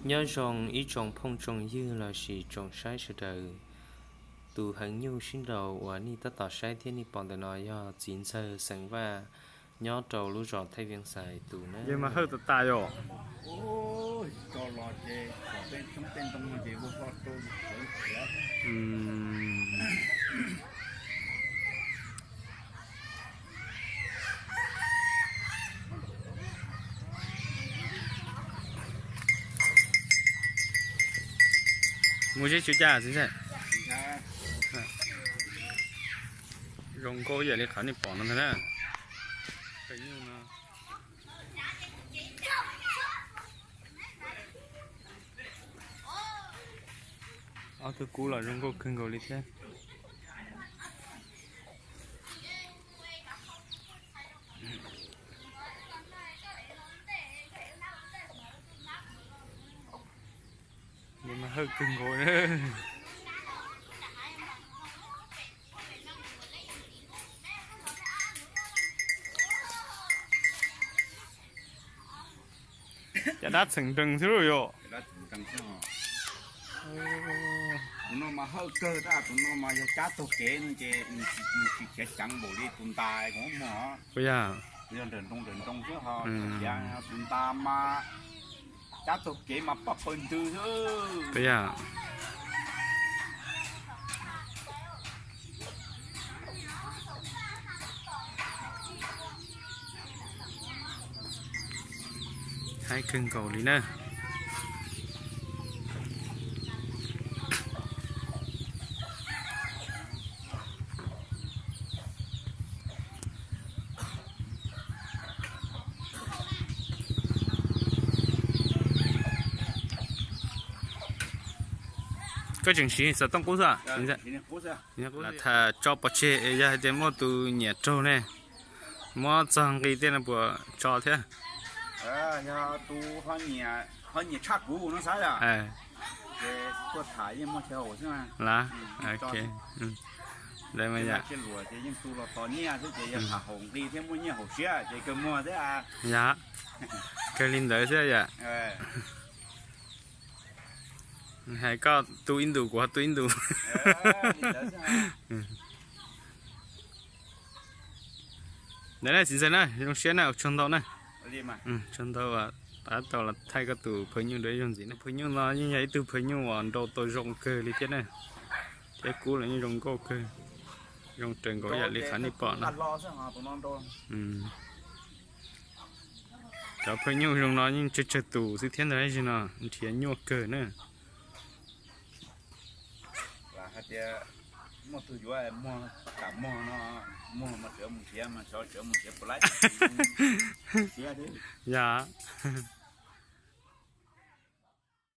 Nyob zoo ib tsoom phooj tsoom ywg lossis tsoom saib sawv daws. Tus heev nyuj sib nraus uas nej tab tom saib thiab nej pom ntawm no yog txiv ntxawg xeem Vaj nyob rau lub zos Thaib Vias Xais tus na. Hawj tas tas yom. Mus zeb tsuv cas txiv ntxawg? Zoo nkauj ib yam li qhov nej pom no ntag na. Ob tug kub los zoo nkauj kawg nkaus li thiab. Mas hawj kawg nkaus. Cov dab txheem nrees xwb lauj yom. Tus no mas hawj kawg tab, tus no mas yog cab taug kev no ces nws tsis khiav ceev npaum li tus ntas kuv muag. Puas yog? Yog nrawm nroos nrawm nroos xwb ho, tus ntas mas cab taug kev mas paj paws ntws xwb. Puas yog? Haib kawg nkaus li na. Koj tseem siv xov tooj qub xwb? Lam tham tso pov tseg es yog hais tias muaj tus nyiam raug ne, muab txog nqi tej no puas tso thiab? Yog tus ho nyiam tshaj kuv no xav yom, ces tuaj tham yeej muaj chaw haum xwb. Las, ok. Ntawd mas yam, ces yeej tu los tos nyiaj xwb ces yog tham haum nqi thiab muaj nyiaj haum siab ces kawg muag thiab. Yam, kawg li ntawd xwb yam. Hais koj tu ib ntus kuv ho tu ib ntus. Ntawd na txiv ntxawg na, zoo siab na, ua tsaug ntau na. Tsaug ntau, pab tau los thaij koj tus phawj nyuj rau ib zaug ntxiv na. Phawj nyuj no yeej yog ib tug phawj nyuj uas nrau tau zoo kawg li thiab na, thiab kub los yeej zoo nkauj kawg, zoo raws nkaus yam li qhov nej pom no. Cov phawj nyuj zoo no yeej tsawg tsawg tus xwb thiab ntag, tab sis no nrhiav nyuaj kawg na. Hais tias muaj tug yuav muag, kam muag no, muag mas tseem mus nrhiav mas xyov tseem mus nrhiav puas laib siab thiab. Yam.